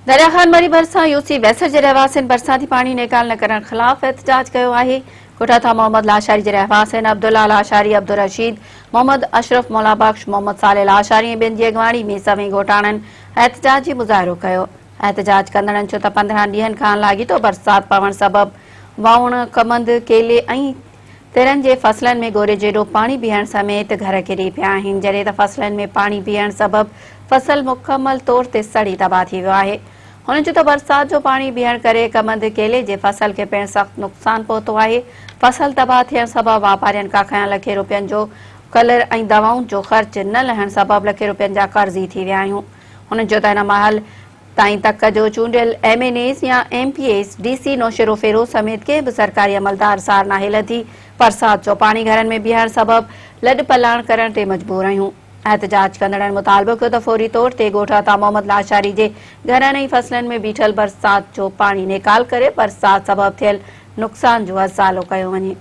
دريا خان مري ڀرسان يوسي ويسر جي رهواسين برساتي پاڻي نيڪال نه ڪرڻ خلاف احتجاج ڪيو آهي. ڳوٺ عطا محمد لاشاري جي رهواسين عبدالله لاشاري، عبدالرشيد، محمد اشرف مولا بخش، محمد صالح لاشاري ۽ ٻين جي اڳواڻي ۾ سوين ڳوٺاڻن احتجاجي مظاهرو ڪيو. احتجاج ڪندڙن چيو ته 15 ڏينهن کان لاڳيتو برسات پوڻ سبب ووڻ، ڪمند، ڪيلي ۽ ترن جي فصلن ۾ گوري جيڏو پاڻي بيهڻ سميت گهر ڪري پيا آهن، جڏهن ته فصلن ۾ پاڻي بيهڻ سبب فصل مڪمل طور تي سڙي تباهه ٿي ويو آهي. هن چيو ته برسات جو پاڻي بيهڻ ڪري ڪمند، ڪيلي جي فصل کي پڻ سخت نقصان پهتو آهي، فصل تباهه ٿيڻ سبب واپارين کان کنيل لکين روپين جو ڪلر ۽ دوائن جو خرچ نه لهڻ سبب لکين روپين جا قرضي ٿي ويا آهيون. هن چيو ته هن مهل تائين تڪ جو چونڊيل ايم اين ايز يا M P As, D C Naushahro Feroze سميت ڪنهن به سرڪاري عملدار سار ناهي لڌي، برسات جو پاڻي گهرن ۾ بيهڻ سبب لڏ پلاڻ ڪرڻ تي مجبور آهيون. احتجاج ڪندڙن مطالبو ڪيو ته فوري طور تي ڳوٺ عطا محمد لاشاري جي گهرن ۽ فصلن ۾ بيٺل برسات جو پاڻي نيڪال ڪري برسات سبب ٿيل نقصان جو ازالو ڪيو وڃي.